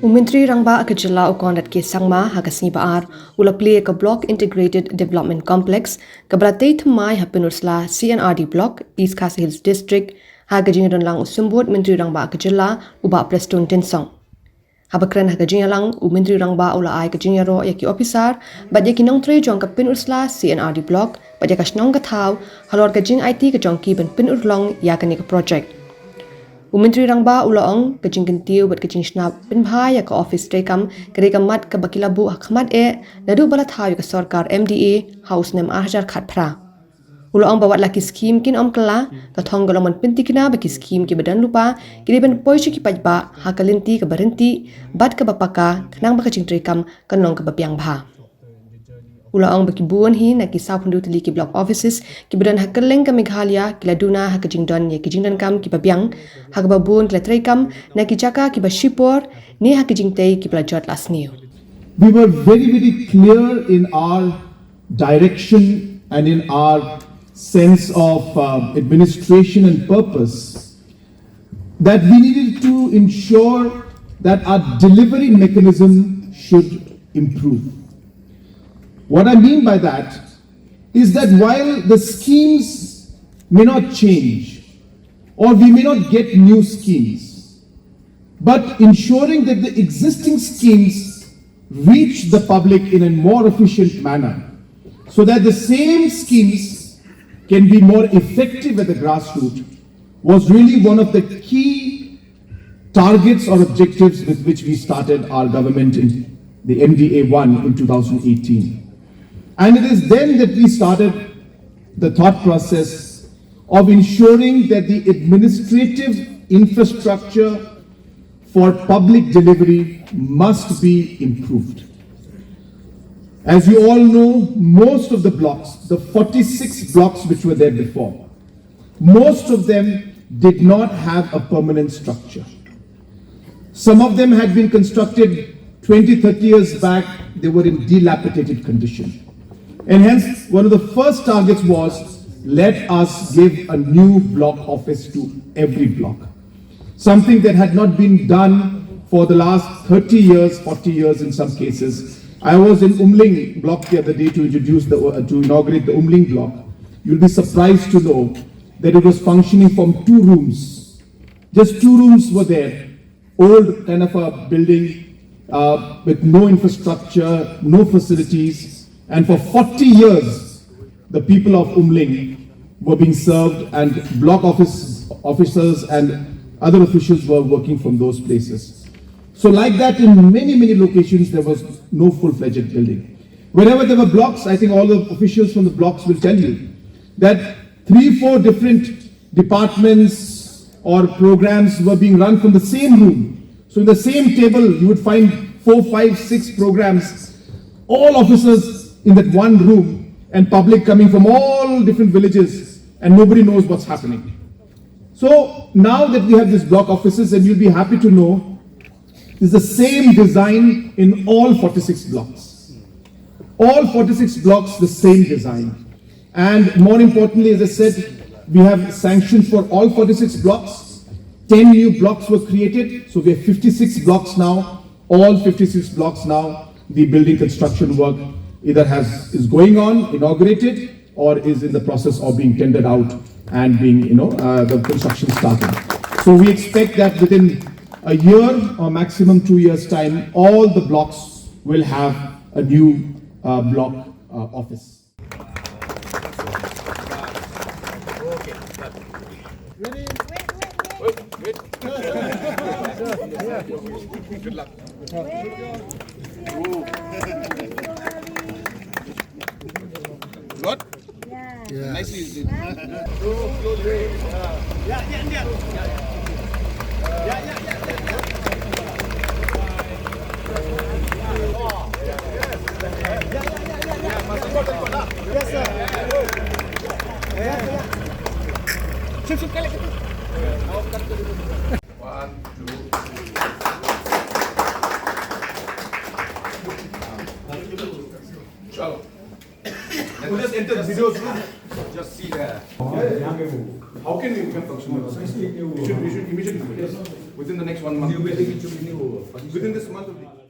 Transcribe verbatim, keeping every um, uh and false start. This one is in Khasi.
U Myntri Rangbah ka Jylla u Conrad K Sangma ha ka sngi Ba-ar u la plie ïa ka Block Integrated Development Complex kaba la tei thymmai ha Pynursla C&RD Block, East Khasi Hills District, ha ka jingdonlang u Symbud Myntri Rangbah ka Jylla u Bah Prestone Tynsong. Haba kren ha ka jingïalang, u Myntri Rangbah u la ai ka jingïaroh ïa ki ophisar bad ïa ki nongtrei jong ka Pynursla C&RD Block bad ïa ka shnong ka thaw halor ka jingaiti ka jong ki ban pynurlong ïa kane ka projek. U Myntri Rangbah u la ong ka jingkyntiew bad ka jingshna pynbha ïa ka ophis treikam ka dei ka mat kaba ki la buh ha khmat eh naduh ba la thaw ïa ka sorkar MDA ha u snem ar hajar khatphra. U la ong ba wat la ki skhim kin ym kylla, ka thong ka long ban pynthikna ba ki skhim kiba don lypa ki dei ban poi sha ki paidbah ha ka lynti kaba ryntih bad kaba paka khnang ba ka jingtreikam kan long kaba biang bha. U la ong ba ki bun hi na ki sawphew tylli ki block offices kiba don ha kylleng ka Meghalaya ki la duna ha ka jingdon ïa ki jingdonkam kiba biang, ha kaba bun ki la treikam na ki jaka kiba shipor ne ha ki jingtei kiba la jot la sniew. We were very, very clear in our direction and in our sense of uh, administration and purpose that we needed to ensure that our delivery mechanism should improve. What I mean by that is that while the schemes may not change or we may not get new schemes, but ensuring that the existing schemes reach the public in a more efficient manner so that the same schemes can be more effective at the grassroots was really one of the key targets or objectives with which we started our government in the M D A one in two thousand eighteen. And it is then that we started the thought process of ensuring that the administrative infrastructure for public delivery must be improved. As you all know, most of the blocks, the forty-six blocks which were there before, most of them did not have a permanent structure. Some of them had been constructed twenty, thirty years back, they were in dilapidated condition. And hence, one of the first targets was let us give a new block office to every block. Something that had not been done for the last thirty years, forty years in some cases. I was in Umling block the other day to introduce the, uh, to inaugurate the Umling block. You'll be surprised to know that it was functioning from two rooms. Just two rooms were there. Old kind of a building uh, with no infrastructure, no facilities. And for forty years, the people of Umling were being served, and block office officers and other officials were working from those places. So, like that, in many, many locations, there was no full fledged building. Wherever there were blocks, I think all the officials from the blocks will tell you that three, four different departments or programs were being run from the same room. So, in the same table, you would find four, five, six programs, all officers in that one room, and public coming from all different villages, and nobody knows what's happening. So, now that we have these block offices, and you'll be happy to know, it's the same design in all forty-six blocks. All forty-six blocks, the same design. And more importantly, as I said, we have sanctioned for all forty-six blocks. Ten new blocks were created, so we have fifty-six blocks now. All fifty-six blocks now, the building construction work either has is going on, inaugurated, or is in the process of being tendered out and being, you know, uh, the construction started. So we expect that within a year or maximum two years' time, all the blocks will have a new uh, block uh, office. We'll just enter the videos room. Just see there. How can we become functional? We should, we should immediately do it. Within the next one month. Within this month of the